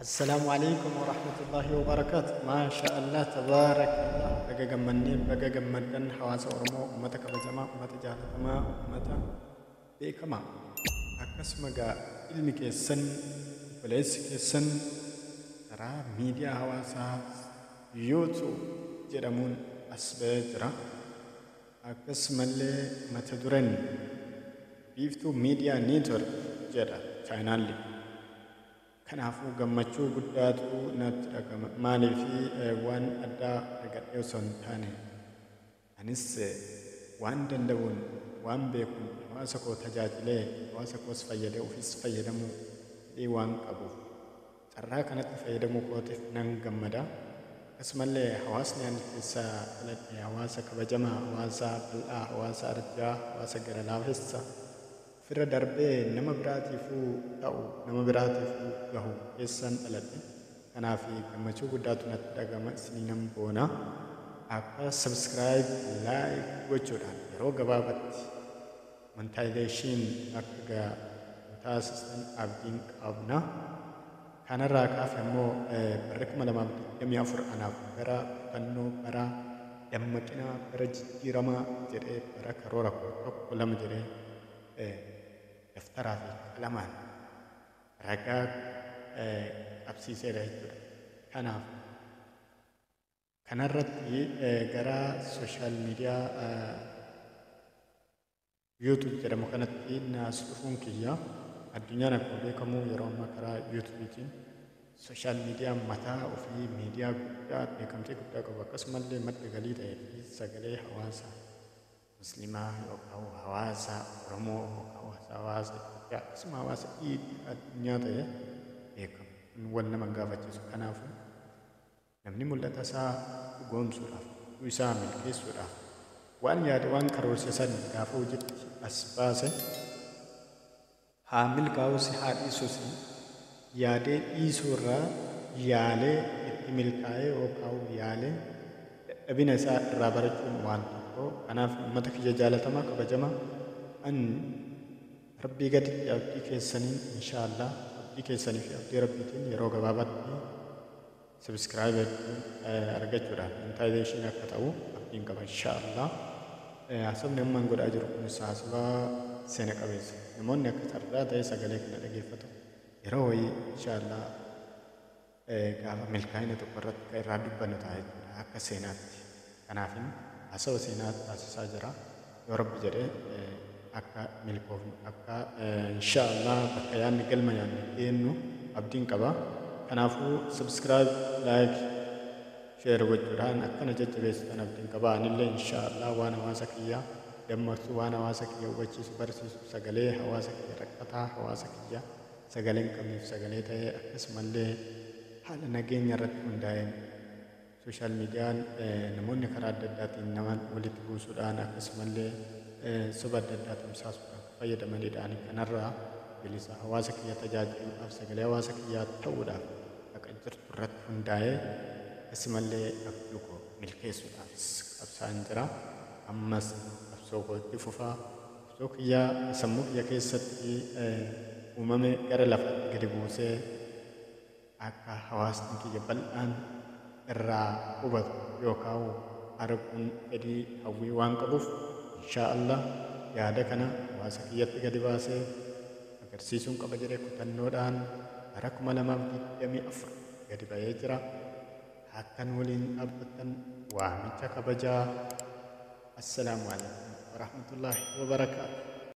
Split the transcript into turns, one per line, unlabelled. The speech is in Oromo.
Assalaamu alaikum warahmatullahi wabarakaatu. Maasha Allah, tabaarakallah. Baga gammannee, baga gammaddan, hawaasa Oromoo, uummata kabajamaa, uummata jaalatamaa, uummata beekamaa. Akkasuma gaa ilmi keessan, obboleessi keessan karaa miidiyaa hawaasaa YouTube jedhamuun as ba'ee jira. Akkasumallee mata dureen Biiftuu Miidiyaa Network jedha chaanaalli. Kanaafuu gammachuu guddaatu natti dhagama. Maaliif, waan addaa argadhee osoo hin taane, anis waan danda'uun, waan beekuun hawaasa koo tajaajilee, hawaasa koos fayyadee, ofiis fayyadamuu fedhii waan qabuuf carraa kanatti fayyadamuu kootiif nan gammada. Akkasumallee hawaasni ani keessaa dhaladhe hawaasa kabajamaa, hawaasa bal'aa, hawaasa arjaa, hawaasa gara laafessa, ofirra darbee nama biraatiifuu ta'u, nama biraatiifuu gahu keessan dhaladhe. Kanaaf gammachuu guddaatu natti dhagama, isinii nan boona. Akka subscribe, like gochuudhaan yeroo gabaabatti monetization akka taasisan abdiin qabna. Kanarraa kaafe immoo barri 2024 anaaf bara kutannoo, bara dammaqinaa, bara jijjiiramaa jedhee, bara karoora koo tokko lama jedhee daftaraa fi qalamaan ragaa qabsiiseera jechuudha. Kanaaf kanarratti gara social media YouTube jedhamu kanatti naas dhufuun kiyya, addunyaan akkuma beekamu yeroo ammaa karaa YouTubeetiin social media mataa ofii, miidiyaa guddaa beekamtii guddaa qabu, akkasumallee madda galii ta'ee fi sagalee hawaasa muslimaa yookaan hawaasa Oromoo yookaan hawaasa Itoophiyaa, akkasuma hawaasa addunyaa ta'e beekamu. Kun wal nama hin gaafachiisu. Kanaafuu namni mul'ata isaa dhugoomsuudhaaf, isaa milkeessuudhaaf waan yaade, waan karoorse san gaafa hojiitti as baase, haa milkaa'us haa dhiisus, yaadee dhiisuu irraa yaalee itti milkaa'ee yookaan yaalee dadhabina isaa irraa barachuun waan tokko. Kanaaf uummata kiyya jaalatamaa, kabajamaa, an Rabbii gaditti abdii keessaniin, inshaallah, abdii keessanii fi abdii Rabbiitiin yeroo gabaabaatti subscribe argachuudhaan monetization akka ta'u abdiin qaba, inshaallah. Haasofni ammaan godhaa jiru kunis haasawaa seena qabeessa. Namoonni akka carraa ta'e sagalee kana dhageeffatu yeroo wayii, inshaallah, gaafa milkaa'ina tokko irratti kan irraa dubbannu ta'a jechuudha akka seenaatti. Kanaafin haasawa seenaa taasisaa jira. Yoo Rabbi jedhee akka milkoofnu, akka inshaallah bakka yaadni, galma yaadne geennu abdiin qaba. Kanaafuu subscribe, like, share gochuudhaan akkana jajjabeessitan abdiin qaba. Anillee inshaallah waan hawaasa kiyyaa dammaqsu, waan hawaasa kiyya hubachiisu, barsiisu, sagalee hawaasa kiyya rakkataa, hawaasa kiyya sagalee hin qabneef sagalee ta'ee, akkasumallee haala nageenya irratti hundaa'een, social mediaan namoonni karaa adda addaatiin nama walitti buusuudhaan, akkasumallee soba adda addaa tamsaasuudhaan fayyadamanidhaan, kanarraa bilisa hawaasa kiyya tajaajiluudhaaf, sagalee hawaasa kiyyaa ta'uudhaaf, haqa jirtu irratti hundaa'ee, akkasumallee abjuu koo milkeessuudhaafis qabsaa'an jira. Ammas qabsoo koo itti fufaa. Qabsoo kiyyaa sammuu kiyya keessatti uumame gara lafaatti gadi buusee akka hawaasni kiyya bal'aan irraa hubatu yookaan arguun fedhii hawwii waan qabuuf, inshaa Allah, yaada kana hawaasa kiyyatti gadi baasee agarsiisuun qaba jedhee kutannoodhaan bara 2024 gadi ba'ee jira. Akkan waliin dhaabbattan waamicha kabajaa. Assalaamu alaikum warahmatullaahi wabarakaatu.